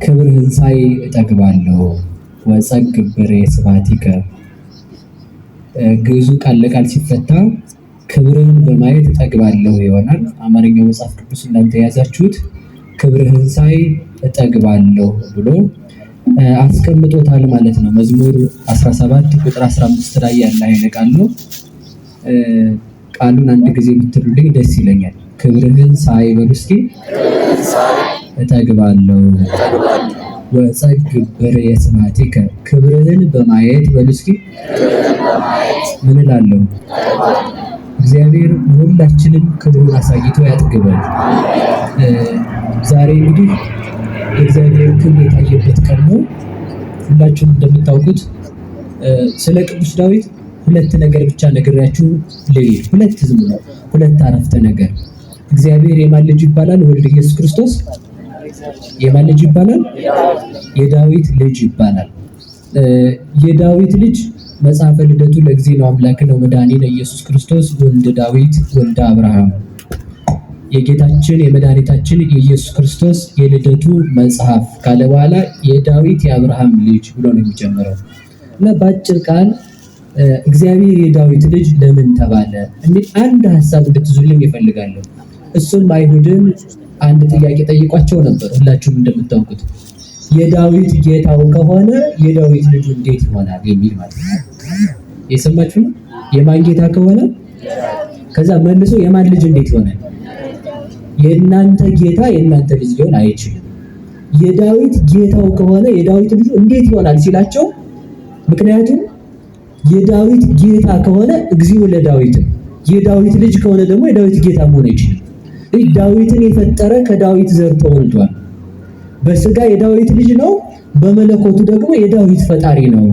ክብርህን ሳይ እጠግባለሁ ወጸግብ በርእየ ስብሐቲከ። ግዕዙ ቃል ለቃል ሲፈታ ክብርህን በማየት እጠግባለሁ ይሆናል። አማርኛው መጽሐፍ ቅዱስ እናንተ የያዛችሁት ክብርህን ሳይ እጠግባለሁ ብሎ አስቀምጦታል ማለት ነው። መዝሙር 17 ቁጥር 15 ላይ ያለ ኃይለ ቃል ነው። ቃሉን አንድ ጊዜ ብትሉልኝ ደስ ይለኛል። ክብርህን ሳይ በሉ እስኪ እጠግባለሁ። ወጸግብ በርእየ ስብሐቲከ ክብርህን በማየት በሉ እስኪ ምን እላለሁ? እግዚአብሔር ሁላችንም ክብሩን አሳይቶ ያጥግበን። ዛሬ እንግዲህ የእግዚአብሔር ክብር የታየበት ቀን ነው። ሁላችሁም እንደምታውቁት ስለ ቅዱስ ዳዊት ሁለት ነገር ብቻ ነግሬያችሁ ልሂድ። ሁለት ዝም ነው፣ ሁለት አረፍተ ነገር። እግዚአብሔር የማን ልጅ ይባላል? ወልድ ኢየሱስ ክርስቶስ የማን ልጅ ይባላል? የዳዊት ልጅ ይባላል። የዳዊት ልጅ መጽሐፈ ልደቱ ለእግዚእነ አምላክነ ወመድኃኒነ ኢየሱስ ክርስቶስ ወልደ ዳዊት ወልደ አብርሃም፣ የጌታችን የመድኃኒታችን የኢየሱስ ክርስቶስ የልደቱ መጽሐፍ ካለ በኋላ የዳዊት የአብርሃም ልጅ ብሎ ነው የሚጀምረው። እና በአጭር ቃል እግዚአብሔር የዳዊት ልጅ ለምን ተባለ የሚል አንድ ሀሳብ እንድትዙልኝ ይፈልጋለሁ። እሱም አይሁድን አንድ ጥያቄ ጠይቋቸው ነበር። ሁላችሁም እንደምታውቁት የዳዊት ጌታው ከሆነ የዳዊት ልጁ እንዴት ይሆናል የሚል ማለት ነው። የሰማችሁ ነው። የማን ጌታ ከሆነ ከዛ መልሶ የማን ልጅ እንዴት ይሆናል? የእናንተ ጌታ የእናንተ ልጅ ሊሆን አይችልም። የዳዊት ጌታው ከሆነ የዳዊት ልጁ እንዴት ይሆናል ሲላቸው፣ ምክንያቱም የዳዊት ጌታ ከሆነ እግዚኦ ለዳዊት ነው። የዳዊት ልጅ ከሆነ ደግሞ የዳዊት ጌታ መሆን አይችልም። ዳዊትን የፈጠረ ከዳዊት ዘር ተወልዷል። በስጋ የዳዊት ልጅ ነው፣ በመለኮቱ ደግሞ የዳዊት ፈጣሪ ነው።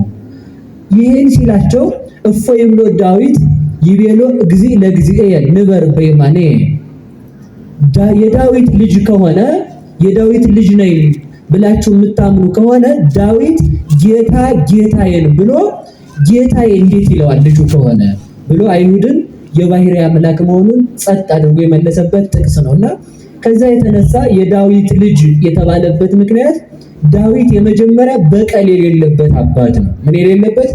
ይህን ሲላቸው እፎይ ብሎ ዳዊት ይቤሎ እግዚእ ለእግዚእየ ንበር በየማኔ፣ የዳዊት ልጅ ከሆነ፣ የዳዊት ልጅ ነኝ ብላችሁ የምታምኑ ከሆነ ዳዊት ጌታ ጌታዬን ብሎ ጌታዬ እንዴት ይለዋል ልጁ ከሆነ ብሎ አይሁድን የባሕርይ አምላክ መሆኑን ጸጥ አድርጎ የመለሰበት ጥቅስ ነውና፣ ከዛ የተነሳ የዳዊት ልጅ የተባለበት ምክንያት ዳዊት የመጀመሪያ በቀል የሌለበት አባት ነው። ምን የሌለበት?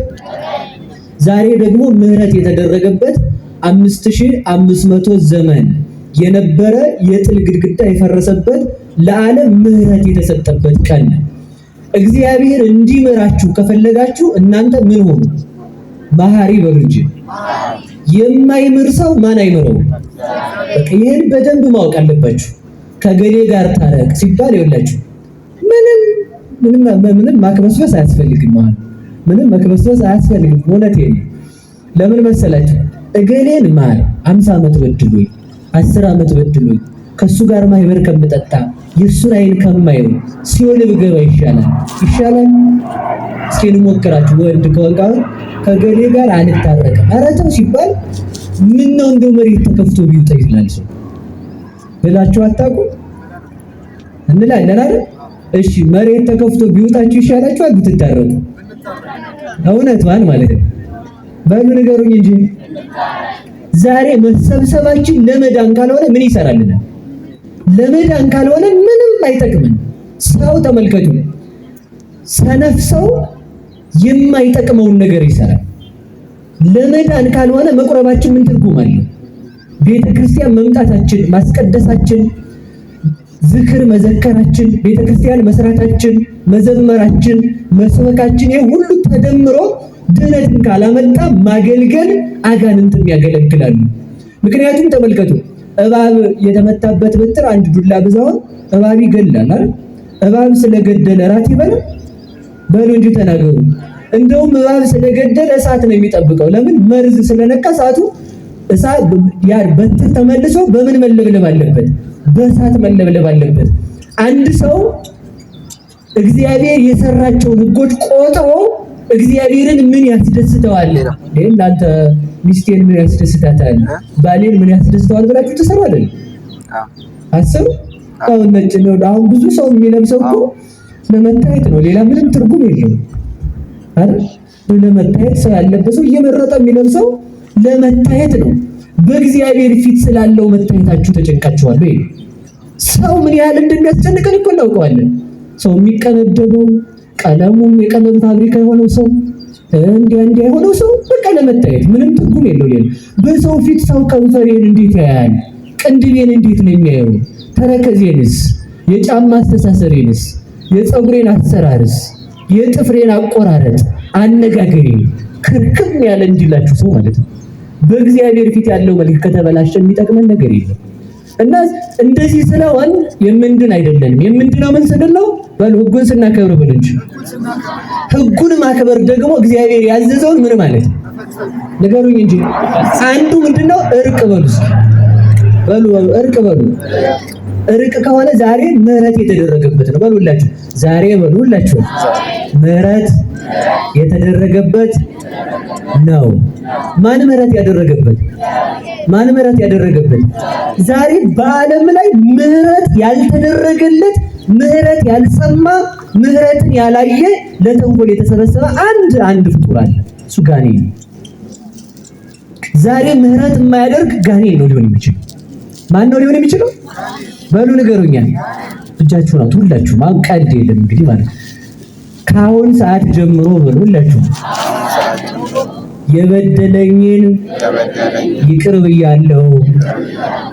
ዛሬ ደግሞ ምሕረት የተደረገበት 5500 ዘመን የነበረ የጥል ግድግዳ የፈረሰበት፣ ለዓለም ምሕረት የተሰጠበት ቀን ነው። እግዚአብሔር እንዲምራችሁ ከፈለጋችሁ እናንተ ምን ሆኑ? መሐሪ በሉ እንጂ። የማይምር ሰው ማን አይምረው? በቃ ይህን በደንብ ማወቅ አለባችሁ። ከገሌ ጋር ታረቅ ሲባል ይኸውላችሁ ምንም ምንም ምንም ማክበስበስ አያስፈልግም። ማለት ምንም ማክበስበስ አያስፈልግም። እውነቴን ነው። ለምን መሰላችሁ? እገሌን ማር 50 ዓመት በድሎኝ፣ 10 ዓመት በድሎኝ ከሱ ጋር ማህበር ከምጠጣ፣ የሱን አይን ከማየው ሲኦል ብገባ ይሻላል። ይሻላል። እስኪ እንሞክራችሁ። ወንድ ከወንድ አሁን ከገሌ ጋር አልታረቅም፣ ኧረ ተው ሲባል ምን ነው እንደው መሬት ተከፍቶ ቢውጣ ይላል ሰው ብላችሁ አታውቁም? እንላለን አይደል? እሺ መሬት ተከፍቶ ቢውጣችሁ ይሻላችኋል ብትታረቁ? እውነት ማን ማለት ነው? በሉ ንገሩኝ እንጂ ዛሬ መሰብሰባችን ለመዳን ካልሆነ ምን ይሰራልናል? ለመዳን ካልሆነ ምንም አይጠቅምን። ሰው ተመልከቱ፣ ሰነፍ ሰው የማይጠቅመውን ነገር ይሰራል። ለመዳን ካልሆነ መቁረባችን ምን ትርጉም አለው? ቤተ ክርስቲያን መምጣታችን፣ ማስቀደሳችን፣ ዝክር መዘከራችን፣ ቤተ ክርስቲያን መስራታችን፣ መዘመራችን፣ መስበካችን ይሄ ሁሉ ተደምሮ ድነትን ካላመጣ ማገልገል አጋንንትም ያገለግላሉ። ምክንያቱም ተመልከቱ፣ እባብ የተመታበት በትር አንድ ዱላ ብዛውን እባብ ይገላል አይደል? እባብ ስለገደለ ራት ይበላል? በሉ እንጂ ተናገሩ። እንደውም እባብ ስለገደለ እሳት ነው የሚጠብቀው። ለምን? መርዝ ስለነካ እሳቱ እሳት ያ በትር ተመልሶ በምን መለብለብ አለበት? በእሳት መለብለብ አለበት። አንድ ሰው እግዚአብሔር የሰራቸውን ሕጎች ቆጥሮ እግዚአብሔርን ምን ያስደስተዋል? እናንተ ሚስቴን ምን ያስደስታታል፣ ባሌን ምን ያስደስተዋል ብላችሁ ተሰሩ አይደል? አስቡ። አሁን ነጭ ነው። አሁን ብዙ ሰው የሚለብሰው እኮ ለመታየት ነው። ሌላ ምንም ትርጉም የለውም አይደል? ለመታየት ሰው ያለበሰው እየመረጠ የሚለብሰው ለመታየት ነው። በእግዚአብሔር ፊት ስላለው መታየታችሁ ተጨንቃችኋል ወይ? ሰው ምን ያህል እንደሚያስጨንቀን እኮ እናውቀዋለን። ሰው የሚቀነደበው ቀለሙም የቀለም ፋብሪካ የሆነው ሰው እንዲያ እንዲያ የሆነው ሰው በቃ ለመታየት ምንም ትርጉም የለው። ሌላ በሰው ፊት ሰው ከንፈሬን እንዴት ያያል? ቅንድቤን እንዴት ነው የሚያየው? ተረከዜንስ፣ የጫማ አስተሳሰሬንስ፣ የፀጉሬን አሰራርስ፣ የጥፍሬን አቆራረጥ፣ አነጋገሬ ክርክም ያለ እንዲላችሁ ሰው ማለት ነው። በእግዚአብሔር ፊት ያለው መልክ ከተበላሸ የሚጠቅመን ነገር የለም። እና እንደዚህ ስለሆን የምንድን አይደለንም። የምንድነው ምን ስንል ነው? በሉ ሕጉን ስናከብር በሉ እንጂ። ሕጉን ማክበር ደግሞ እግዚአብሔር ያዘዘውን ምን ማለት ነው? ንገሩኝ እንጂ። አንዱ ምንድነው? እርቅ በሉ እስኪ በሉ በሉ እርቅ በሉ። እርቅ ከሆነ ዛሬ ምህረት የተደረገበት ነው። በሉላችሁ ዛሬ በሉላችሁ ምህረት የተደረገበት ነው። ማን ምህረት ያደረገበት? ማን ምህረት ያደረገበት? ዛሬ በዓለም ላይ ምህረት ያልተደረገለት፣ ምህረት ያልሰማ፣ ምህረትን ያላየ ለተንኮል የተሰበሰበ አንድ አንድ ፍጡር አለ። እሱ ጋኔን ነው። ዛሬ ምህረት የማያደርግ ጋኔን ነው ሊሆን የሚችለው። ማን ነው ሊሆን የሚችለው? በሉ ንገሩኛል። እጃችሁን አውጡ ሁላችሁም። አሁን ቀልድ የለም እንግዲህ ማለት ከአሁን ሰዓት ጀምሮ በሉ ሁላችሁም የበደለኝን ይቅር ብያለሁ፣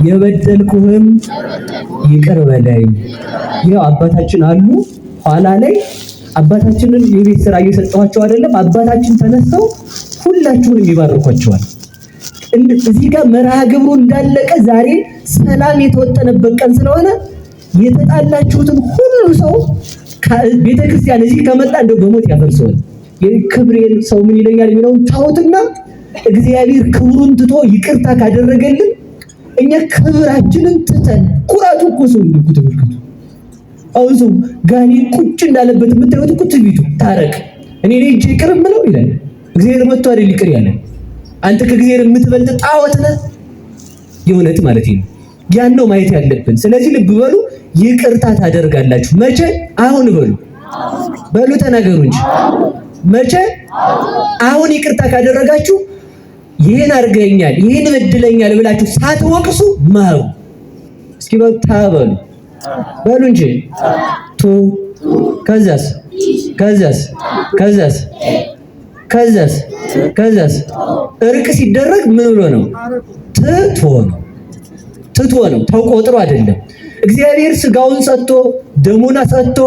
የበደልኩህም ይቅር በለኝ። ይኸው አባታችን አሉ። ኋላ ላይ አባታችንን የቤት ስራ እየሰጠኋቸው አይደለም። አባታችን ተነስተው ሁላችሁንም ይባርኳቸዋል። እዚህ ጋር መርሃ ግብሩ እንዳለቀ ዛሬ ሰላም የተወጠነበት ቀን ስለሆነ የተጣላችሁትን ሁሉ ሰው ቤተክርስቲያን እዚህ ከመጣ እንደው በሞት ያፈርሰዋል። ክብሬን ሰው ምን ይለኛል የሚለውን ታውትና እግዚአብሔር ክብሩን ትቶ ይቅርታ ካደረገልን እኛ ክብራችንን ትተን ኩራቱ እኮ ሰው እንዲሁ ተመልከቱ። አሁን ሰው ጋኔን ቁጭ እንዳለበት የምታዩት እኮ ትዕቢቱ። ታረቅ እኔ ነኝ እጄ ይቅር የምለው ይላል። እግዚአብሔር መጥቶ አይደል ይቅር ያለ። አንተ ከእግዚአብሔር የምትበልጥ ጣዖት ነህ። የእውነት ማለት ነው። ያን ነው ማየት ያለብን። ስለዚህ ልብ በሉ፣ ይቅርታ ታደርጋላችሁ። መቼ? አሁን በሉ በሉ ተናገሩ እንጂ መቼ? አሁን ይቅርታ ካደረጋችሁ ይህን አድርገኛል፣ ይህን በድለኛል ብላችሁ ሳትወቅሱ ማሩ። እስኪ በሉ ታበሉ በሉ እንጂ ቱ ከዛስ ከዛስ ከዛስ ከዛስ ከዛስ እርቅ ሲደረግ ምን ብሎ ነው? ትቶ ነው። ትቶ ነው፣ ተቆጥሮ አይደለም። እግዚአብሔር ስጋውን ሰጥቶ ደሙን ሰጥቶ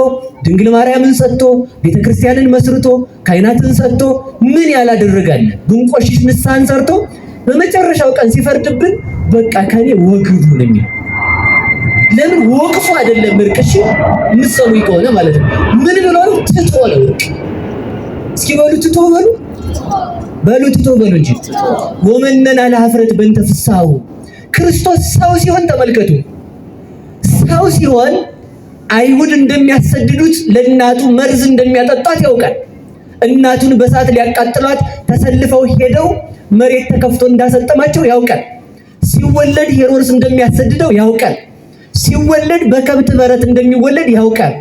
ድንግል ማርያምን ሰጥቶ ቤተክርስቲያንን መስርቶ ካህናትን ሰጥቶ ምን ያላደረጋለ? ብንቆሽሽ ንስሐን ሰርቶ በመጨረሻው ቀን ሲፈርድብን በቃ ከኔ ወግዱ ነው የሚለው። ለምን ወቅፎ አይደለም እርቅ። እሺ የምትሰሙኝ ከሆነ ማለት ነው። ምን ብሎ ነው? ትቶ ነው እርቅ። እስኪ በሉ ትቶ በሉ በሉ ትቶ በሉ እንጂ። ወመነን አለ ኀፍረት በእንተ ፍስሐው። ክርስቶስ ሰው ሲሆን ተመልከቱ፣ ሰው ሲሆን አይሁድ እንደሚያሰድዱት ለእናቱ መርዝ እንደሚያጠጧት ያውቃል። እናቱን በእሳት ሊያቃጥሏት ተሰልፈው ሄደው መሬት ተከፍቶ እንዳሰጠማቸው ያውቃል። ሲወለድ ሄሮድስ እንደሚያሰድደው ያውቃል። ሲወለድ በከብት በረት እንደሚወለድ ያውቃል።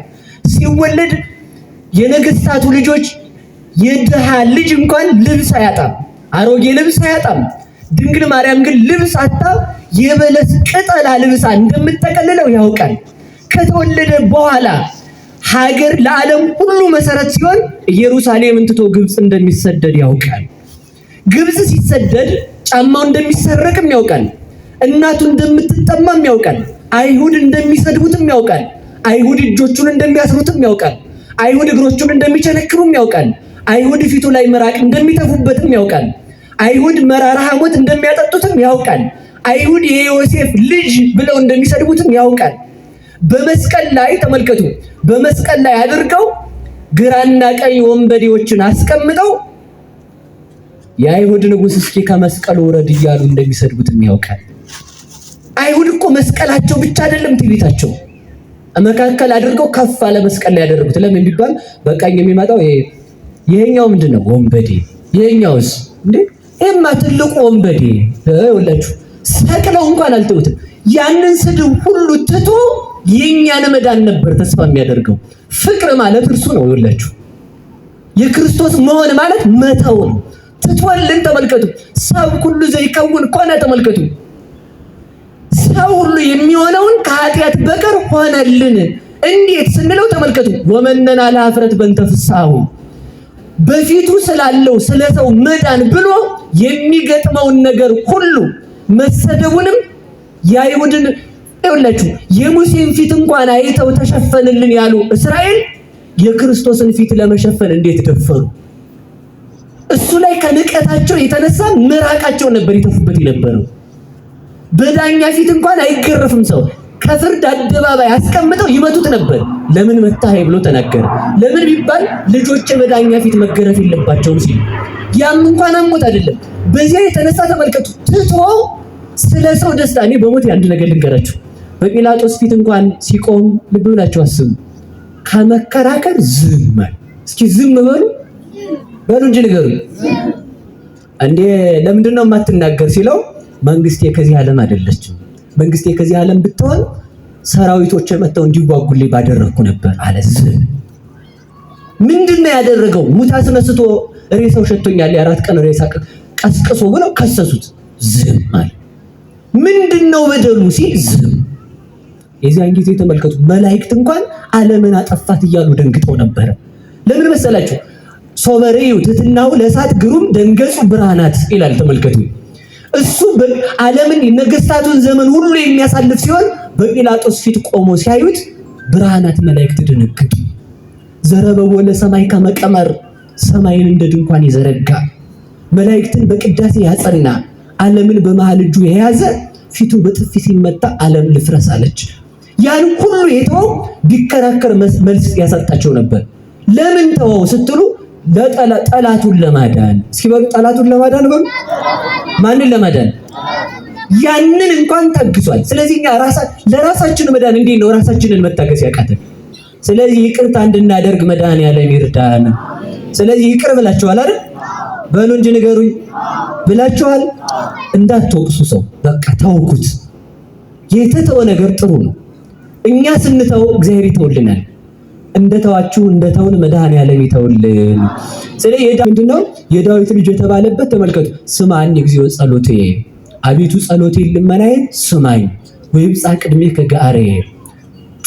ሲወለድ የነገስታቱ ልጆች የድሃ ልጅ እንኳን ልብስ አያጣም፣ አሮጌ ልብስ አያጣም። ድንግል ማርያም ግን ልብስ አጣ፣ የበለስ ቅጠላ ልብሳ እንደምትጠቀልለው ያውቃል። ከተወለደ በኋላ ሀገር ለዓለም ሁሉ መሰረት ሲሆን ኢየሩሳሌምን ትቶ ግብፅ እንደሚሰደድ ያውቃል። ግብፅ ሲሰደድ ጫማው እንደሚሰረቅም ያውቃል። እናቱ እንደምትጠማም ያውቃል። አይሁድ እንደሚሰድቡትም ያውቃል። አይሁድ እጆቹን እንደሚያስሩትም ያውቃል። አይሁድ እግሮቹን እንደሚቸነክሩም ያውቃል። አይሁድ ፊቱ ላይ ምራቅ እንደሚተፉበትም ያውቃል። አይሁድ መራራ ሐሞት እንደሚያጠጡትም ያውቃል። አይሁድ የዮሴፍ ልጅ ብለው እንደሚሰድቡትም ያውቃል። በመስቀል ላይ ተመልከቱ፣ በመስቀል ላይ አድርገው ግራና ቀኝ ወንበዴዎችን አስቀምጠው የአይሁድ ንጉሥ እስኪ ከመስቀሉ ውረድ እያሉ እንደሚሰድቡትም ያውቃል። አይሁድ እኮ መስቀላቸው ብቻ አይደለም ትዕቢታቸው፣ መካከል አድርገው ከፍ አለ መስቀል ላይ ያደረጉት። ለምን ቢባል በቀኝ የሚመጣው ይሄኛው ምንድን ነው? ወንበዴ። ይሄኛውስ እንዴ? ይሄማ ትልቁ ወንበዴ። ይኸውላችሁ ሰቅለው እንኳን አልተውትም። ያንን ስድብ ሁሉ ትቶ የኛን መዳን ነበር ተስፋ የሚያደርገው። ፍቅር ማለት እርሱ ነው። ይኸውላችሁ የክርስቶስ መሆን ማለት መተው ነው። ትቶልን ተመልከቱ። ሰብ ሁሉ ዘይከውን ኮነ። ተመልከቱ፣ ሰው ሁሉ የሚሆነውን ከኃጢአት በቀር ሆነልን። እንዴት ስንለው ተመልከቱ፣ ወመነና ለኀፍረት በእንተ ፍስሐሁ፣ በፊቱ ስላለው ስለ ሰው መዳን ብሎ የሚገጥመውን ነገር ሁሉ መሰደቡንም የአይሁድን ይኸውላችሁ የሙሴን ፊት እንኳን አይተው ተሸፈንልን ያሉ እስራኤል የክርስቶስን ፊት ለመሸፈን እንዴት ደፈሩ? እሱ ላይ ከንቀታቸው የተነሳ ምራቃቸው ነበር ይተፉበት የነበረው። በዳኛ ፊት እንኳን አይገረፍም ሰው። ከፍርድ አደባባይ አስቀምጠው ይመቱት ነበር። ለምን መታህ ብሎ ተናገረ። ለምን ቢባል ልጆች በዳኛ ፊት መገረፍ የለባቸውም ሲል፣ ያም እንኳን አሞት አይደለም። በዚያ የተነሳ ተመልከቱ፣ ትቶ ስለ ሰው ደስታ። እኔ በሞት አንድ ነገር ልንገራችሁ። በጲላጦስ ፊት እንኳን ሲቆም ልብ ብላችሁ አስቡ። ከመከራከር ዝም አለ። እስኪ ዝም በሉ በሉ እንጂ ንገሩ። እንዴ ለምንድን ነው የማትናገር ሲለው መንግስቴ ከዚህ ዓለም አይደለችም። መንግስቴ ከዚህ ዓለም ብትሆን ሰራዊቶች መጥተው እንዲዋጉልኝ ባደረግኩ ነበር አለ። ዝም ምንድን ነው ያደረገው? ሙት አስነስቶ ሬሳው ሸቶኛል፣ የአራት ቀን ሬሳ ቀስቅሶ ብለው ከሰሱት። ዝም አለ። ምንድን ነው በደሉ ሲል ዝም። የዚያን ጊዜ ተመልከቱ፣ መላእክት እንኳን ዓለምን አጠፋት እያሉ ደንግጠው ነበረ። ለምን መሰላችሁ? ሶበሬው ትሕትናሁ ለእሳት ግሩም ደንገጹ ብርሃናት ይላል። ተመልከቱ፣ እሱ ዓለምን ነገስታቱን ዘመን ሁሉ የሚያሳልፍ ሲሆን በጲላጦስ ፊት ቆሞ ሲያዩት ብርሃናት መላእክት ደነገጡ። ዘረበቦ ለሰማይ ከመቀመር፣ ሰማይን እንደ ድንኳን የዘረጋ፣ መላእክትን በቅዳሴ ያጸና፣ ዓለምን በመሃል እጁ የያዘ ፊቱ በጥፊ ሲመታ ዓለም ልፍረስ አለች። ያን ሁሉ የተወው ቢከራከር መልስ ያሳጣቸው ነበር። ለምን ተወው ስትሉ ጠላቱን ለማዳን። እስኪ በሉ ጠላቱን ለማዳን በሉ። ማንን ለማዳን? ያንን እንኳን ታግሷል። ስለዚህ እኛ ለራሳችን መዳን እንዴት ነው ራሳችንን መታገስ ያቃተን? ስለዚህ ይቅርታ እንድናደርግ መድኃኔዓለም ይርዳን። ስለዚህ ይቅር ብላችኋል አይደል? በሉ እንጂ ንገሩኝ ብላችኋል። እንዳትወቅሱ ሰው በቃ ተውኩት። የተተወ ነገር ጥሩ ነው። እኛ ስንተው እግዚአብሔር ይተውልናል። እንደተዋችሁ እንደተውን መድኃኔዓለም ይተውልን። ስለዚህ ምንድነው የዳዊት ልጅ የተባለበት? ተመልከቱ። ስማኝ እግዚኦ ጸሎቴ፣ አቤቱ ጸሎቴን ልመናዬን ስማኝ። ወይብጻ ቅድሜከ ገአሬ፣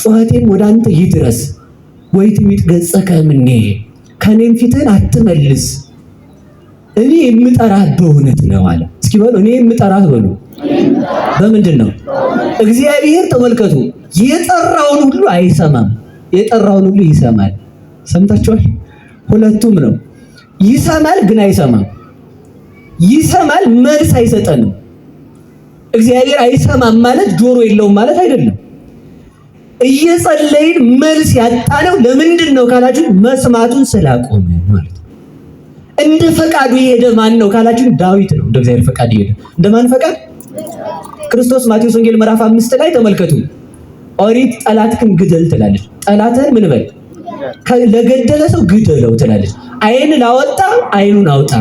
ጩኸቴም ወደ አንተ ይድረስ። ወኢትሚጥ ገጸከ እምኔ፣ ከኔም ፊትህን አትመልስ። እኔ የምጠራህ በእውነት ነው አለ። እስኪ በሉ እኔ የምጠራህ በሉ። በምንድን ነው? እግዚአብሔር ተመልከቱ፣ የጠራውን ሁሉ አይሰማም፣ የጠራውን ሁሉ ይሰማል። ሰምታችኋል? ሁለቱም ነው። ይሰማል ግን አይሰማም። ይሰማል መልስ አይሰጠንም። እግዚአብሔር አይሰማም ማለት ጆሮ የለውም ማለት አይደለም። እየጸለይን መልስ ያጣነው ለምንድን ነው ካላችሁ መስማቱን ስላቆመ ማለት ነው። እንደ ፈቃዱ የሄደ ማን ነው ካላችሁ ዳዊት ነው። እንደ እግዚአብሔር ፈቃድ የሄደ እንደ ማን ፈቃድ? ክርስቶስ ማቴዎስ ወንጌል ምዕራፍ 5 ላይ ተመልከቱ። ኦሪት ጠላትህን ግደል ትላለች። ጠላትህን ምን በል? ለገደለ ሰው ግደለው ትላለች። ዓይን ላወጣ ዓይኑን አውጣ፣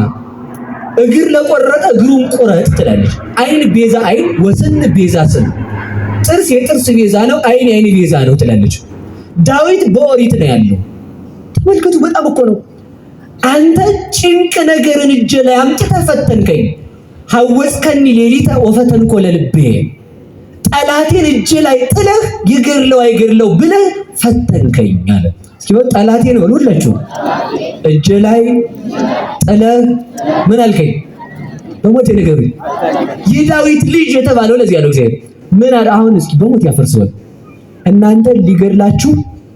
እግር ለቆረጠ እግሩን ቁረጥ ትላለች። ዓይን ቤዛ ዓይን፣ ወስን ቤዛ ስን፣ ጥርስ የጥርስ ቤዛ ነው፣ ዓይን የዓይን ቤዛ ነው ትላለች። ዳዊት በኦሪት ነው ያለው። ተመልከቱ፣ በጣም እኮ ነው። አንተ ጭንቅ ነገርን እጄ ላይ አምጥተህ ፈተንከኝ፣ ሐወጽከኒ ሌሊተ ወፈተንኮ ለልቤ፣ ጠላቴን እጄ ላይ ጥለህ ይገድለው አይገድለው ብለህ ፈተንከኝ አለ። እስኪ በሉ ጠላቴን በሉ ሁላችሁ፣ እጄ ላይ ጥለህ ምን አልከኝ? በሞት ንገሩኝ። የዳዊት ልጅ የተባለው ለዚያ ነው። እግዚአብሔር ምን አለ? አሁን እስኪ በሞት ያፈርሰዋል። እናንተ ሊገድላችሁ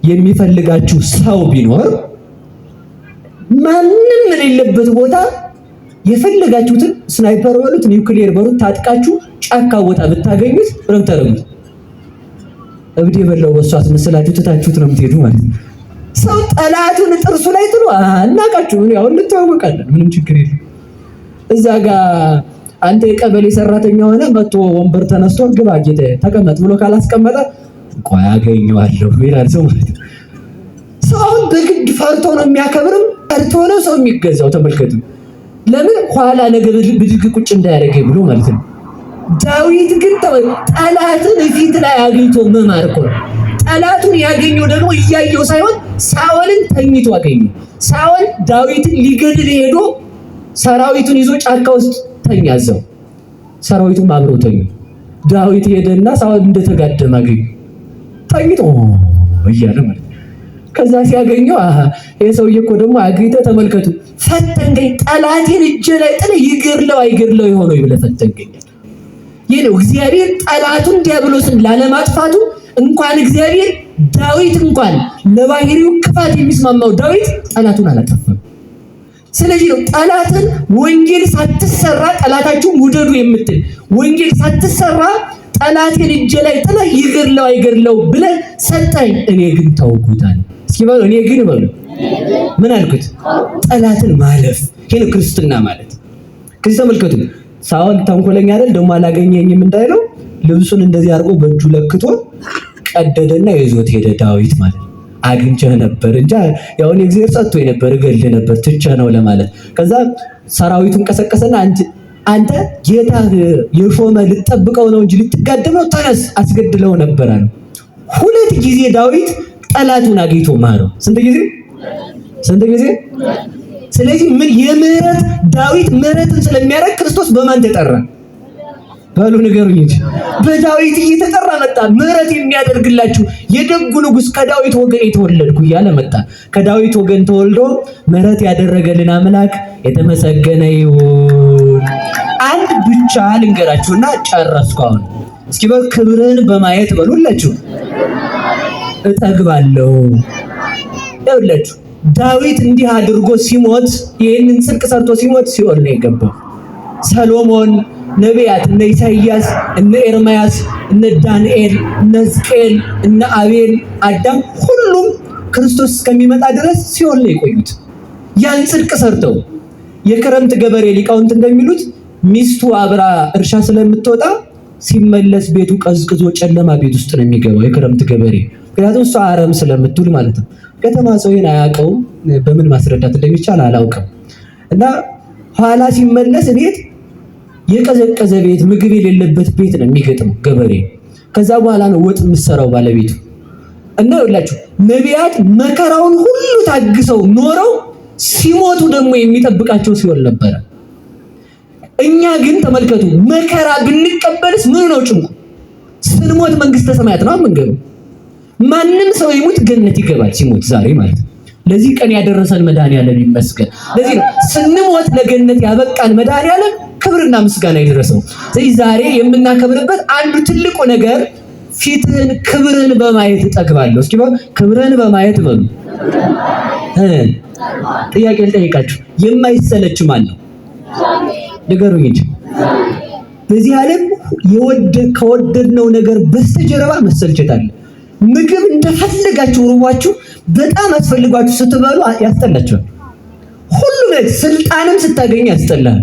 የሚፈልጋችሁ ሰው ቢኖር ማንም የሌለበት ቦታ የፈለጋችሁትን sniper በሉት ኒውክሌር በሉት ታጥቃችሁ ጫካ ቦታ ብታገኙት ምንም ታደርጉት እብድ የበላው በሷ አስመስላችሁ ትታችሁት ነው የምትሄዱ ማለት ነው። ሰው ጠላቱን ጥርሱ ላይ ጥሎ አናቃችሁ፣ ያው እንተዋወቃለን፣ ምንም ችግር የለም። እዛ ጋር አንተ የቀበሌ ሰራተኛ ሆነ መጥቶ ወንበር ተነስቶ ግባ ጌታዬ ተቀመጥ ብሎ ካላስቀመጠ ቆይ አገኘዋለሁ ይላል ሰው ማለት ነው። ሰው አሁን በግድ ፈርቶ ነው የሚያከብርም፣ ፈርቶ ነው ሰው የሚገዛው። ተመልከቱ። ለምን ኋላ ነገ ብድግ ቁጭ እንዳያደርገኝ ብሎ ማለት ነው። ዳዊት ግን ጠላትን ፊት ላይ አግኝቶ መማር እኮ ነው። ጠላቱን ያገኘው ደግሞ እያየው ሳይሆን ሳኦልን ተኝቶ አገኘው። ሳኦል ዳዊትን ሊገድል ሄዶ ሰራዊቱን ይዞ ጫካ ውስጥ ተኛ እዛው። ሰራዊቱም አብረው ተኙ። ዳዊት ሄደና ሳኦል እንደተጋደመ አገኘ። ተኝቶ እያለ ማለት ነው። ከዛ ሲያገኘው አሃ ይሄ ሰውዬ እኮ ደግሞ አግኝተህ ተመልከቱ፣ ፈተንከኝ፣ ጠላቴን እጄ ላይ ጥለህ ይገድለው አይገድለው የሆነው ብለህ ፈተንከኝ። ይህ ነው እግዚአብሔር ጠላቱን ዲያብሎስን ላለማጥፋቱ እንኳን እግዚአብሔር ዳዊት እንኳን ለባህሪው ክፋት የሚስማማው ዳዊት ጠላቱን አላጠፋም። ስለዚህ ነው ጠላትን ወንጌል ሳትሰራ ጠላታችሁን ውደዱ የምትል ወንጌል ሳትሰራ ጠላቴን እጄ ላይ ጥለህ ይገድለው አይገድለው ብለህ ሰጠኝ፣ እኔ ግን ተውኩታል። እስኪ በሉ እኔ ግን በሉ ምን አልኩት? ጠላትን ማለፍ። ይሄ ነው ክርስትና ማለት። ከዚህ ተመልከቱ፣ ሳኦል ተንኮለኛ አይደል ደግሞ አላገኘኝም እንዳይለው ልብሱን እንደዚህ አድርጎ በእጁ ለክቶ ቀደደና ይዞት ሄደ ዳዊት ማለት ነው። አግኝቼህ ነበር እንጂ ያው እኔ እግዚአብሔር ሰጥቶኝ ነበር እገልህ ነበር ትቼህ ነው ለማለት። ከዛ ሰራዊቱን ቀሰቀሰና አንተ ጌታህ የሾመ ልትጠብቀው ነው እንጂ ልትጋደመው ተነስ፣ አስገድለው ነበር አለው። ሁለት ጊዜ ዳዊት ጠላቱን አግኝቶ ማረው። ስንት ጊዜ? ስንት ጊዜ? ስለዚህ ምን የምህረት ዳዊት ምህረትን ስለሚያደርግ ክርስቶስ በማን ተጠራ? በሉ ንገሩኝ እንጂ በዳዊት እየተጠራ መጣ። ምህረት የሚያደርግላችሁ የደጉ ንጉሥ ከዳዊት ወገን የተወለድኩ እያለ መጣ። ከዳዊት ወገን ተወልዶ ምህረት ያደረገልን አምላክ የተመሰገነ ይሁን። አንድ ብቻ ልንገራችሁና ጨረስኩ። አሁን እስኪ በሉ ክብርህን በማየት በሉላችሁ እጠግባለሁ። ይኸውላችሁ ዳዊት እንዲህ አድርጎ ሲሞት ይህንን ጽድቅ ሰርቶ ሲሞት ሲኦል ነው የገባው። ሰሎሞን፣ ነቢያት እነ ኢሳይያስ፣ እነ ኤርምያስ፣ እነ ዳንኤል፣ እነ ሕዝቅኤል፣ እነ አቤል፣ አዳም ሁሉም ክርስቶስ እስከሚመጣ ድረስ ሲኦል ነው የቆዩት። ያን ጽድቅ ሰርተው የክረምት ገበሬ ሊቃውንት እንደሚሉት ሚስቱ አብራ እርሻ ስለምትወጣ ሲመለስ ቤቱ ቀዝቅዞ ጨለማ ቤት ውስጥ ነው የሚገባው የክረምት ገበሬ። ምክንያቱም እሷ አረም ስለምትውል ማለት ነው። ከተማ ሰው ይሄን አያውቀውም። በምን ማስረዳት እንደሚቻል አላውቅም። እና ኋላ ሲመለስ ቤት የቀዘቀዘ ቤት፣ ምግብ የሌለበት ቤት ነው የሚገጥመው ገበሬ። ከዛ በኋላ ነው ወጥ የምትሰራው ባለቤቱ። እና ይኸውላችሁ ነቢያት መከራውን ሁሉ ታግሰው ኖረው ሲሞቱ ደግሞ የሚጠብቃቸው ሲኦል ነበረ። እኛ ግን ተመልከቱ መከራ ብንቀበልስ ምን ነው ጭንቁ? ስንሞት መንግስተ ሰማያት ነው የምንገባው። ማንም ሰው ይሙት ገነት ይገባል ሲሞት ዛሬ ማለት ነው። ለዚህ ቀን ያደረሰን መድኃኒዓለም ይመስገን። ለዚህ ነው ስንሞት ለገነት ያበቃን መድኃኒዓለም ክብርና ምስጋና ይድረሰው። ስለዚህ ዛሬ የምናከብርበት አንዱ ትልቁ ነገር ፊትህን ክብርህን በማየት እጠግባለሁ። እስኪ በሉ ክብርህን በማየት በሉ። ጥያቄ ልጠይቃችሁ፣ የማይሰለች ማን ነው? ንገሩኝ እንጂ። በዚህ ዓለም ከወደድነው ነገር በስተጀርባ መሰልቸት አለ። ምግብ እንደፈለጋችሁ ርቧችሁ በጣም አስፈልጓችሁ ስትበሉ ያስጠላችኋል። ሁሉ ነገር ስልጣንም ስታገኙ ያስጠላል።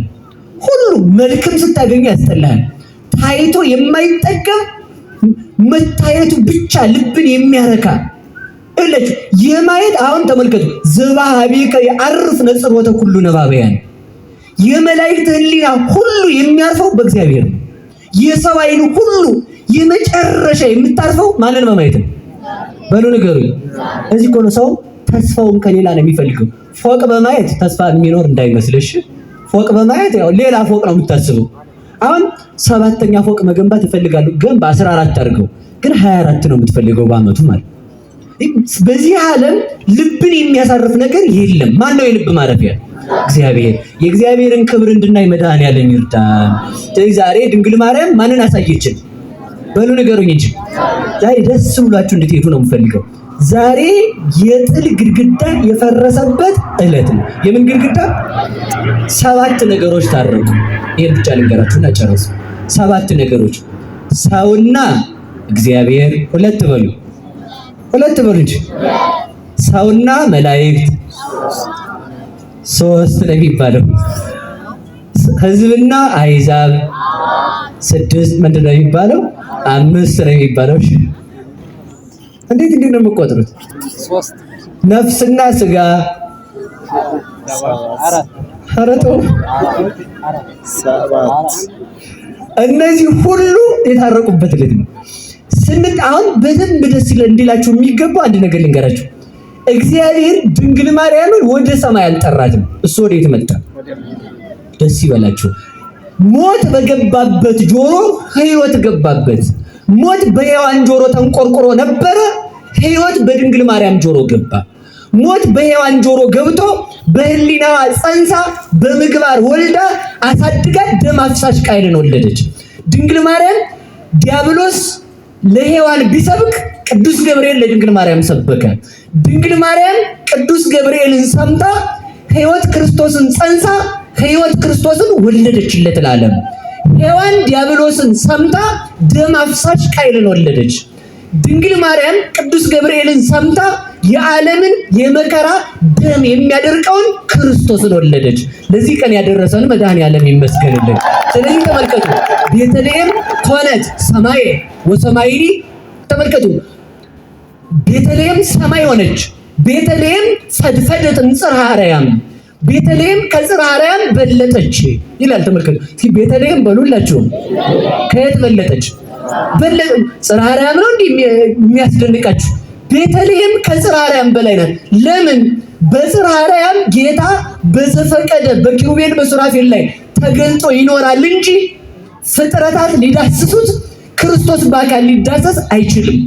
ሁሉ መልክም ስታገኙ ያስጠላል። ታይቶ የማይጠገብ መታየቱ ብቻ ልብን የሚያረካ እለች የማየት አሁን ተመልከቱ። ዘባሃቢከ የዐርፍ ነጽሮተ ኩሉ ነባበያን የመላእክት ሕሊና ሁሉ የሚያርፈው በእግዚአብሔር ነው። የሰው ዓይን ሁሉ የመጨረሻ የምታርፈው ማንን በማየት ነው? በሉ ንገሩኝ። እዚህ እኮ ነው ሰው ተስፋውን ከሌላ ነው የሚፈልገው። ፎቅ በማየት ተስፋ የሚኖር እንዳይመስልሽ። ፎቅ በማየት ያው ሌላ ፎቅ ነው የምታስበው። አሁን 7ኛ ፎቅ መገንባት እፈልጋለሁ፣ ገንባ 14 አድርገው፣ ግን 24 ነው የምትፈልገው በአመቱ ማለት። በዚህ ዓለም ልብን የሚያሳርፍ ነገር የለም። ማን ነው የልብ ማረፊያ? እግዚአብሔር። የእግዚአብሔርን ክብር እንድናይ መድኃኒዓለም ይርዳን። ስለዚህ ዛሬ ድንግል ማርያም ማንን አሳየችን? በሉ ንገሩኝ እንጂ። ዛሬ ደስ ብሏችሁ እንድትሄዱ ነው የምፈልገው። ዛሬ የጥል ግድግዳ የፈረሰበት ዕለት ነው። የምን ግድግዳ? 7 ነገሮች ታረቁ። ይሄን ብቻ ልንገራችሁና ጨረሱ። 7 ነገሮች ሰውና እግዚአብሔር፣ ሁለት በሉ፣ ሁለት በሉ እንጂ። ሰውና መላእክት፣ 3 ነው የሚባለው። ህዝብና አሕዛብ፣ 6 ምንድን ነው የሚባለው? 5 ነው የሚባለው። እሺ እንዴት እንዴት ነው የምትቆጥሩት? ነፍስና ስጋ ኧረ ተው፣ 7። እነዚህ ሁሉ የታረቁበት ዕለት ነው። አሁን በደንብ ደስ እንዲላችሁ የሚገባው አንድ ነገር ልንገራችሁ። እግዚአብሔር ድንግል ማርያምን ወደ ሰማይ አልጠራትም። እሱ ወዴት መጣ? ደስ ይበላችሁ። ሞት በገባበት ጆሮ ሕይወት ገባበት። ሞት በሔዋን ጆሮ ተንቆርቁሮ ነበረ። ሕይወት በድንግል ማርያም ጆሮ ገባ። ሞት በሔዋን ጆሮ ገብቶ በህሊናዋ ጸንሳ በምግባር ወልዳ አሳድጋ ደም አፍሳሽ ቃየልን ወለደች። ድንግል ማርያም ዲያብሎስ ለሔዋን ቢሰብክ ቅዱስ ገብርኤል ለድንግል ማርያም ሰበከ። ድንግል ማርያም ቅዱስ ገብርኤልን ሰምታ ሕይወት ክርስቶስን ጸንሳ ሕይወት ክርስቶስን ወለደችለት ለዓለም። ሔዋን ዲያብሎስን ሰምታ ደም አፍሳሽ ቃየልን ወለደች። ድንግል ማርያም ቅዱስ ገብርኤልን ሰምታ የዓለምን የመከራ ደም የሚያደርቀውን ክርስቶስን ወለደች። ለዚህ ቀን ያደረሰን መድኃኔዓለም ይመስገንልን። ስለዚህ ተመልከቱ፣ ቤተልሔም ኮነት ሰማየ ወሰማይኒ። ተመልከቱ፣ ቤተልሔም ሰማይ ሆነች። ቤተልሔም ፈድፈደት እምጽርሐ አርያም፣ ቤተልሔም ከጽርሐ አርያም በለጠች ይላል። ተመልከቱ እስኪ ቤተልሔም በሉላችሁም ከየት በለጠች? ጽርሐ አርያም ነው እንዲህ የሚያስደንቃችሁ? ቤተልሔም ከጽርሐ አርያም በላይ ናት። ለምን? በጽርሐ አርያም ጌታ በዘፈቀደ በኪሩቤል በሱራፌል ላይ ተገልጦ ይኖራል እንጂ ፍጥረታት ሊዳስሱት ክርስቶስ በአካል ሊዳሰስ አይችልም።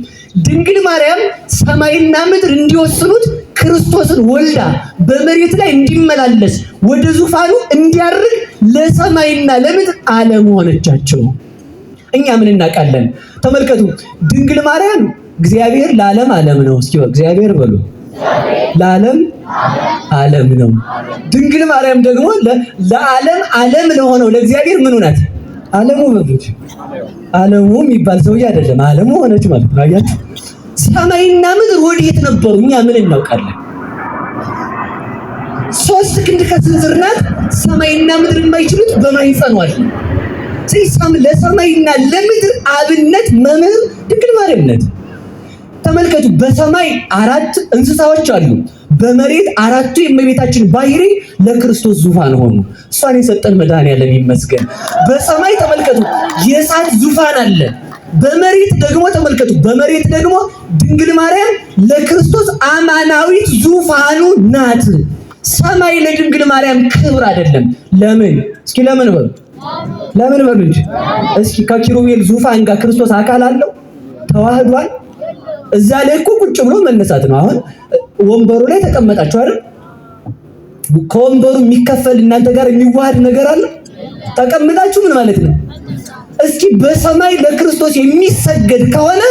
ድንግል ማርያም ሰማይና ምድር እንዲወስኑት ክርስቶስን ወልዳ በመሬት ላይ እንዲመላለስ ወደ ዙፋኑ እንዲያርግ ለሰማይና ለምድር ዓለም ሆነቻቸው። እኛ ምን እናውቃለን? ተመልከቱ፣ ድንግል ማርያም እግዚአብሔር ለዓለም ዓለም ነው። እስኪ እግዚአብሔር በሉ፣ ለዓለም ዓለም ነው። ድንግል ማርያም ደግሞ ለዓለም ዓለም ለሆነው ለእግዚአብሔር ምኑ ናት? ዓለሙ በሉት። ዓለሙ የሚባል ሰውዬ አይደለም፣ ዓለሙ ሆነች ማለት ነው። አያችሁ፣ ሰማይና ምድር ወዴት ነበሩ? እኛ ምን እናውቃለን? 3 ክንድ ከስንዝር ናት። ሰማይና ምድር የማይችሉት በማህፀኗ አለ። ለሰማይና ለምድር አብነት መምህር ድንግል ማርያም ናት። ተመልከቱ፣ በሰማይ 4 እንስሳዎች አሉ። በመሬት 4ቱ የእመቤታችን ባህሪ ለክርስቶስ ዙፋን ሆኑ። እሷን የሰጠን መድኃኔዓለም ይመስገን። በሰማይ ተመልከቱ የእሳት ዙፋን አለ። በመሬት ደግሞ ተመልከቱ፣ በመሬት ደግሞ ድንግል ማርያም ለክርስቶስ አማናዊት ዙፋኑ ናት። ሰማይ ለድንግል ማርያም ክብር አይደለም። ለምን? እስኪ ለምን በሉ፣ ለምን በሉ እንጂ እስኪ ከኪሩቤል ዙፋን ጋር ክርስቶስ አካል አለው? ተዋህዷል? እዛ ላይ እኮ ቁጭ ብሎ መነሳት ነው። አሁን ወንበሩ ላይ ተቀመጣችሁ አይደል? ከወንበሩ የሚከፈል እናንተ ጋር የሚዋሃድ ነገር አለ? ተቀምጣችሁ ምን ማለት ነው? እስኪ በሰማይ ለክርስቶስ የሚሰገድ ከሆነ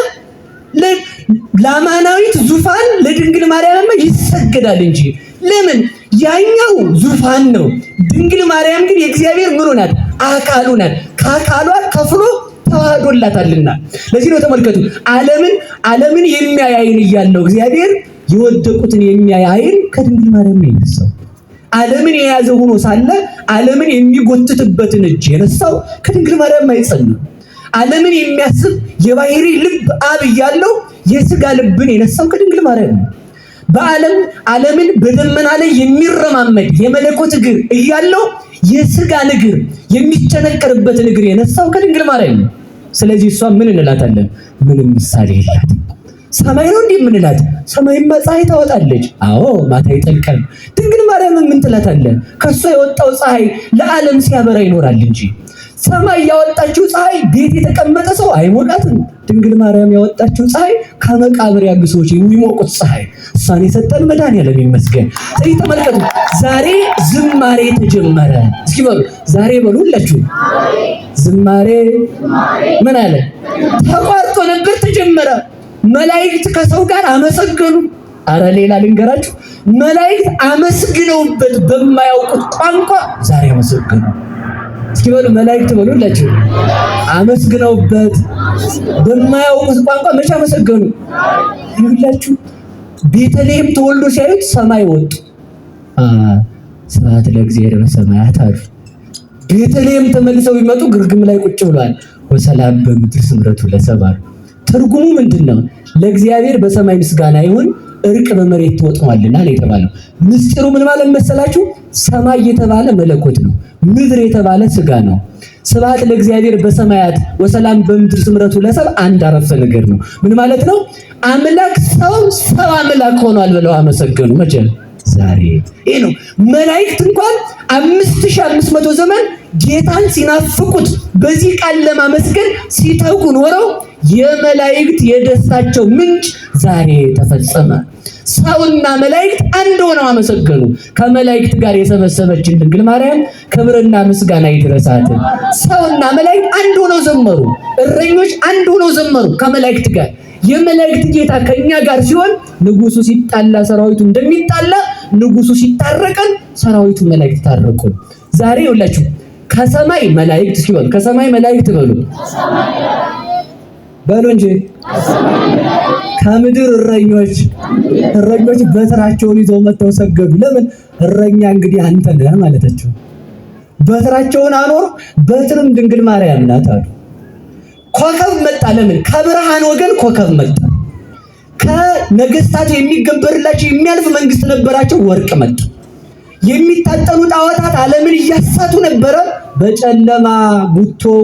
ለአማናዊት ዙፋን ለድንግል ማርያም ይሰገዳል እንጂ ለምን? ያኛው ዙፋን ነው። ድንግል ማርያም ግን የእግዚአብሔር ምኑ ናት? አካሉ ናት። ከአካሏ ከፍሎ ተዋህዶላታልና። ለዚህ ነው ተመልከቱ፣ ዓለምን የሚያይ ዓይን እያለው እግዚአብሔር የወደቁትን የሚያይ ዓይን ከድንግል ማርያም ነው የነሳው። ዓለምን የያዘ ሆኖ ሳለ ዓለምን የሚጎትትበትን እጅ የነሳው ከድንግል ማርያም ማኅፀን ነው። ዓለምን የሚያስብ የባህሪ ልብ አብ እያለው የስጋ ልብን የነሳው ከድንግል ማርያም ነው። በዓለም ዓለምን በደመና ላይ የሚረማመድ የመለኮት እግር እያለው የስጋ እግር የሚቸነከርበትን እግር የነሳው ከድንግል ማርያም ነው። ስለዚህ እሷ ምን እንላታለን? ምንም ምሳሌ የላትም። ሰማይ ነው እንዲህ የምንላት? ሰማይማ ፀሐይ ታወጣለች። አዎ ማታ ይጠልቃል። ድንግል ማርያም ምን ትላታለን? ከሷ የወጣው ፀሐይ ለዓለም ሲያበራ ይኖራል እንጂ ሰማይ ያወጣችው ፀሐይ ቤት የተቀመጠ ሰው አይሞቃትም። ድንግል ማርያም ያወጣችው ፀሐይ ከመቃብር ያሉ ሰዎች የሚሞቁት ፀሐይ፣ እሷን የሰጠን መድኃኔዓለም ይመስገን። ስለዚህ ተመልከቱ፣ ዛሬ ዝማሬ ተጀመረ። እስኪ በሉ ዛሬ በሉ ሁላችሁ ዝማሬ ምን አለ? ተቋርጦ ነበር ተጀመረ። መላእክት ከሰው ጋር አመሰገኑ። አረ ሌላ ልንገራችሁ፣ መላእክት አመስግነውበት በማያውቁት ቋንቋ ዛሬ አመሰገኑ። እስኪ በሉ መላእክት በሉላችሁ አመስግነውበት በማያውቁት ቋንቋ መቼ አመሰገኑ? ይሁላችሁ ቤተልሔም ተወልዶ ሲያዩት ሰማይ ወጡ። ስብሐት ለእግዚአብሔር በሰማያት አሉ። ቤተልሔም ተመልሰው ቢመጡ ግርግም ላይ ቁጭ ብሏል። ወሰላም በምድር ስምረቱ ለሰብእ አሉ። ትርጉሙ ምንድነው? ለእግዚአብሔር በሰማይ ምስጋና ይሁን እርቅ በመሬት ተወጥኗልና ነው የተባለው። ምስጢሩ ምን ማለት መሰላችሁ? ሰማይ የተባለ መለኮት ነው፣ ምድር የተባለ ስጋ ነው። ስብሐት ለእግዚአብሔር በሰማያት ወሰላም በምድር ስምረቱ ለሰብእ አንድ አረፍተ ነገር ነው። ምን ማለት ነው? አምላክ ሰው፣ ሰው አምላክ ሆኗል ብለው አመሰገኑ። መቼ? ዛሬ። ይሄ ነው። መላእክት እንኳን 5500 ዘመን ጌታን ሲናፍቁት በዚህ ቃል ለማመስገን ሲተጉ ኖረው የመላእክት የደስታቸው ምንጭ ዛሬ ተፈጸመ። ሰውና መላእክት አንድ ሆነው አመሰገኑ። ከመላእክት ጋር የሰበሰበችን ድንግል ማርያም ክብርና ምስጋና ይድረሳት። ሰውና መላእክት አንድ ሆነው ዘመሩ። እረኞች አንድ ሆነው ዘመሩ ከመላእክት ጋር። የመላእክት ጌታ ከኛ ጋር ሲሆን ንጉሱ ሲጣላ ሰራዊቱ እንደሚጣላ ንጉሱ ሲታረቀን ሰራዊቱ መላእክት ታረቁ። ዛሬ ይኸውላችሁ ከሰማይ መላእክት ሲሆን ከሰማይ መላእክት በሉ በሉ እንጂ ከምድር እረኞች እረኞች በትራቸውን ይዘው መጥተው ሰገዱ። ለምን? እረኛ እንግዲህ አንተ ነህ ማለታቸው። በትራቸውን አኖር፣ በትርም ድንግል ማርያም ናት አሉ። ኮከብ መጣ። ለምን? ከብርሃን ወገን ኮከብ መጣ። ከነገስታቱ የሚገበርላቸው የሚያልፍ መንግስት ነበራቸው፣ ወርቅ መጣ። የሚታጠኑ ጣዖታት ዓለምን እያሳቱ ነበረ። በጨለማ ጉቶው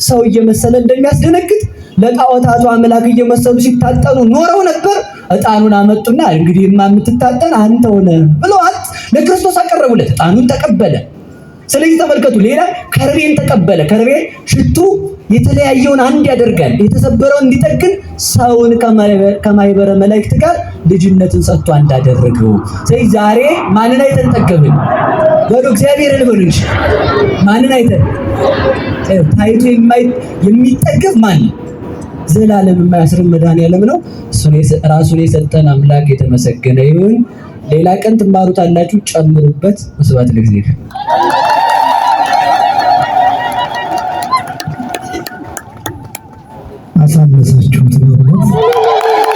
ሰው እየመሰለ እንደሚያስደነግጥ ለጣዖታቱ አምላክ እየመሰሉ ሲታጠኑ ኖረው ነበር። ዕጣኑን አመጡና እንግዲህ የምትታጠን አንተ ሆነ ብለዋት ለክርስቶስ አቀረቡለት። ዕጣኑን ተቀበለ። ስለዚህ ተመልከቱ፣ ሌላ ከርቤን ተቀበለ። ከርቤ ሽቱ የተለያየውን አንድ ያደርጋል፣ የተሰበረውን እንዲጠግን ሰውን ከማይበረ መላእክት ጋር ልጅነትን ሰጥቶ እንዳደረገው። ስለዚህ ዛሬ ማንን አይተን ጠገብን? በሉ እግዚአብሔርን በሉ እንጂ ማንን አይተን? ታይቶ የሚጠገብ ማን ነው? ዘላለም የማያስርም መድኃኔዓለም ነው። ራሱን የሰጠን አምላክ የተመሰገነ ይሁን። ሌላ ቀን ትማሩታላችሁ፣ ጨምሩበት። ስብሐት ለእግዚአብሔር። አሳነሳችሁት በእውነት።